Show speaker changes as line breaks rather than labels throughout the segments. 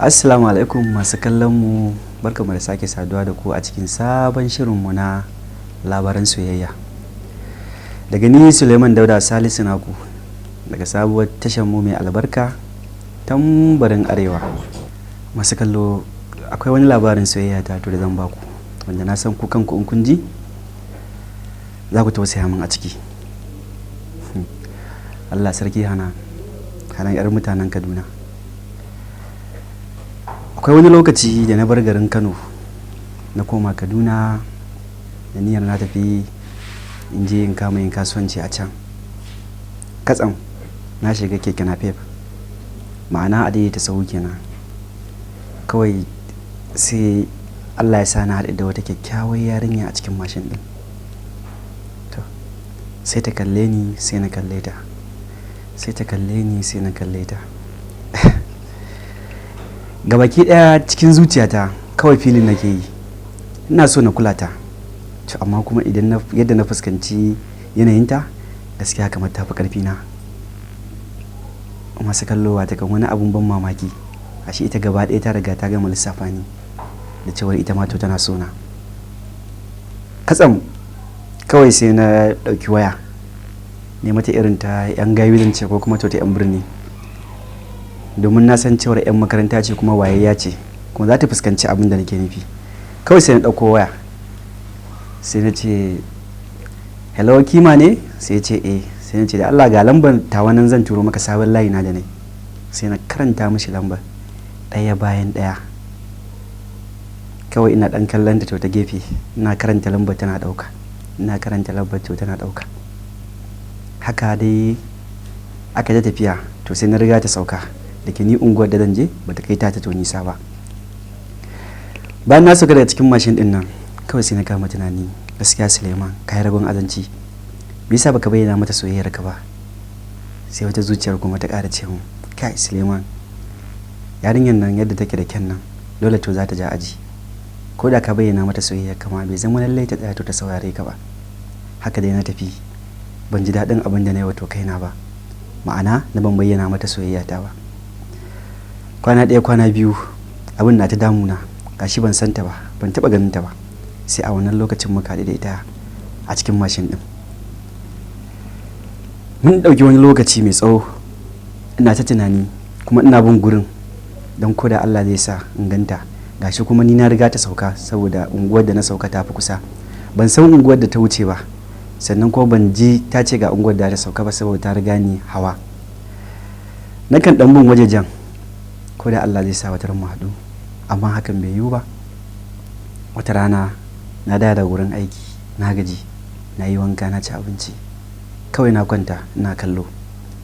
Assalamu alaikum masu kallon mu, barkamu da sake saduwa da ku a cikin sabon shirinmu na labaran soyayya. Daga ni Suleiman Dauda Salisu naku daga sabuwar tashar mu mai albarka, Tambarin Arewa. Masu kallo, akwai wani labarin soyayya ta to da zan baku, wanda na san ku kanku in kun ji za ku tausaya min a ciki. Allah sarki Hana, Hana 'yar mutanen Kaduna. Akwai wani lokaci da na bar garin Kano na koma Kaduna da niyyar na tafi in je in kama yin kasuwanci a can. Katsam na shiga keke napep, ma'ana a daidaita sahu kenan. Kawai sai Allah ya sa na haɗu da wata kyakkyawar yarinya a cikin mashin ɗin. To, sai ta kalle ni, sai na kalle ta. Sai ta kalle ni, sai na kalle ta. Gabaki ɗaya cikin zuciyata kawai feeling nake yi. Ina so na kula ta. To, amma kuma idan na yadda na fuskanci yanayinta, gaskiya kamar ta fi ƙarfi na. Masu kallo, watakan wani abun ban mamaki. Ashe ita gaba ɗaya ta riga ta gama lissafa ni da cewar ita ma to tana so na. Katsam kawai sai na ɗauki waya, ne mata irin ta 'yan gayu zan ce ko kuma to ta 'yan birni. Domin na san cewar 'yan makaranta ce kuma wayayya ce, kuma za ta fuskanci abin da nake nufi. Kawai sai na ɗauko waya, sai na ce, "Hello, Kima ne?" Sai ya ce, "Eh." Sai na ce, "Da Allah ga lambar tawa nan, zan turo maka sabon layi na da nai." Sai na karanta mishi lambar ɗaya bayan ɗaya. Kawai ina ɗan kallon ta ta gefe, ina karanta lambar tana ɗauka, ina karanta lambar to tana ɗauka. Haka dai aka ta tafiya. To, sai na riga ta sauka, da ke ni unguwar da zan je bata kai ta to nisa ba. Bayan na sauka daga cikin mashin din nan, kawai sai na kama tunani, gaskiya Suleiman, ka yi ragon azanci, me yasa baka bayyana mata soyayyar ka ba? Sai wata zuciyar kuma ta ƙara ce mun, kai Suleiman, yarinyar nan yadda take da kyan nan, dole to za ta ja aji. Ko da ka bayyana mata soyayyar ka ma, bai zama lallai ta tsaya to ta saurare ka ba. Haka dai na tafi, ban ji daɗin abin da na yi wa to kaina ba, ma'ana na ban bayyana mata soyayya ta ba. Kwana ɗaya, kwana biyu, abin na ta damuna. Gashi ban san ta ba, ban taɓa ganin ta ba, sai a wannan lokacin muka haɗu da ita a cikin mashin ɗin. Mun ɗauki wani lokaci mai tsawo ina ta tunani, kuma ina bin gurin don ko da Allah zai sa in ganta. Gashi kuma ni na riga ta sauka, saboda unguwar da na sauka ta fi kusa. Ban san unguwar da ta wuce ba, sannan kuma ban ji ta ce ga unguwar da ta sauka ba, saboda ta riga ni hawa. Nakan ɗan bin wajejen ko da Allah zai sa wata mu haɗu, amma hakan bai yiwu ba. Wata rana na dawo daga wurin aiki, na gaji, na yi wanka, na ci abinci, kawai na kwanta ina kallo.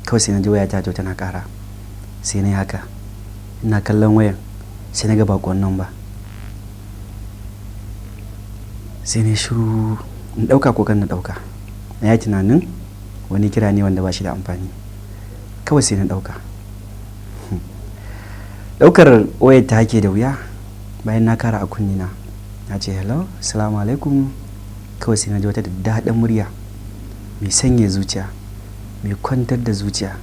Kawai sai na ji wayata to tana ƙara. Sai na yi haka ina kallon wayan, sai na ga bakon nan ba. Sai na yi shiru, in ɗauka ko kan na ɗauka. Na yi tunanin wani kira ne wanda ba shi da amfani. Kawai sai na ɗauka. Ɗaukar wayar ta ke da wuya, bayan na kara a kunnina, na ce, "Hello, assalamu alaikum." Kawai sai na ji wata daɗin murya mai sanya zuciya, mai kwantar da zuciya,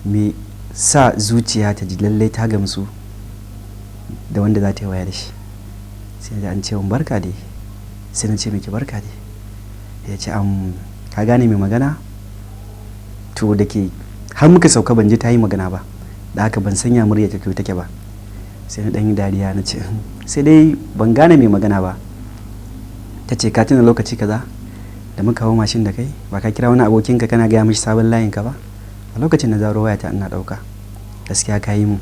mai sa zuciya ta ji lallai ta gamsu da wanda za ta yi waya da shi. Sai na ji an ce min, "Barka dai." Sai na ce miki, "Barka dai." Ya ce, "Am, ka gane mai magana?" To, da ke har muka sauka ban ji ta yi magana ba, da haka ban sanya murya ta take ba. Sai na ɗan yi dariya, na ce, "Sai dai ban gane mai magana ba." Ta ce, "Ka tuna lokaci kaza da muka hau mashin da kai, ba ka kira wani abokinka kana gaya mishi sabon layin ka ba? A lokacin na zaro wayata ina ɗauka. Gaskiya ka yi mu,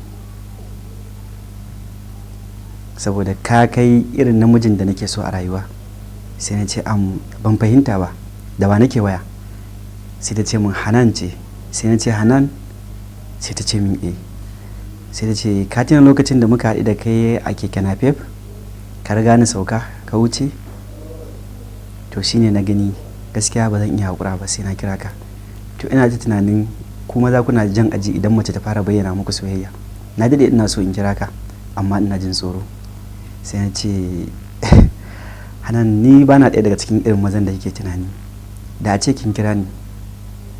saboda ka kai irin namijin da nake so a rayuwa." Sai na ce, "Am, ban fahimta ba, da wa nake waya?" Sai ta ce min, "Hanan ce." Sai na ce, "Hanan?" Sai ta ce min, "Eh." Sai ta ce, "Ka tuna lokacin da muka haɗu da kai a keke napep, ka riga ni sauka ka wuce? To, shine na gani gaskiya ba zan iya haƙura ba, sai na kira ka. To, ina ta tunanin ku maza kuna jan aji idan mace ta fara bayyana muku soyayya. Na daɗe ina so in kira ka, amma ina jin tsoro." Sai na ce, "Hanan, ni ba na ɗaya daga cikin irin mazan da kike tunani. Da a ce kin kira ni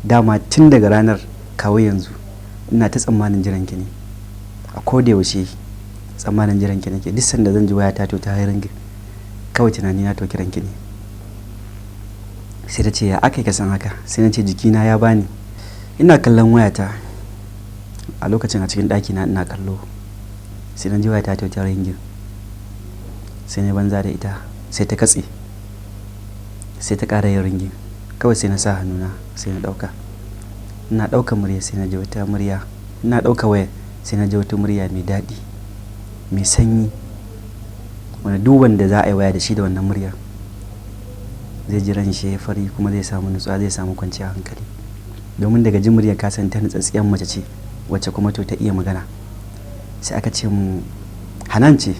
dama tun daga ranar kawo yanzu, ina ta tsammanin jiran ki ne a koda yaushe." Tsammanin jiran ki nake. Duk sanda zan ji wayata to ta yi ringing, kawai tunani na to kiran ki ne." Sai ta ce, "Ya aka yi ka san haka?" Sai na ce, "Jikina ya bani." Ina kallon wayata a lokacin a cikin ɗakina, ina kallo, sai na ji wayata to ta ringing. Sai na banza da ita, sai ta katse, sai ta ƙara yin ringing. Kawai sai na sa hannuna, sai na ɗauka. Ina ɗaukar murya, sai na ji wata murya. Ina ɗauka waya, sai na ji wata murya mai daɗi, mai sanyi, wanda duk wanda za a yi waya da shi da wannan murya zai ji ran shi ya fari, kuma zai samu nutsuwa, zai samu kwanciyar hankali, domin daga jin muryar ka san ta nutsatsiyar mace ce wacce kuma to ta iya magana. Sai aka ce mun Hanan ce.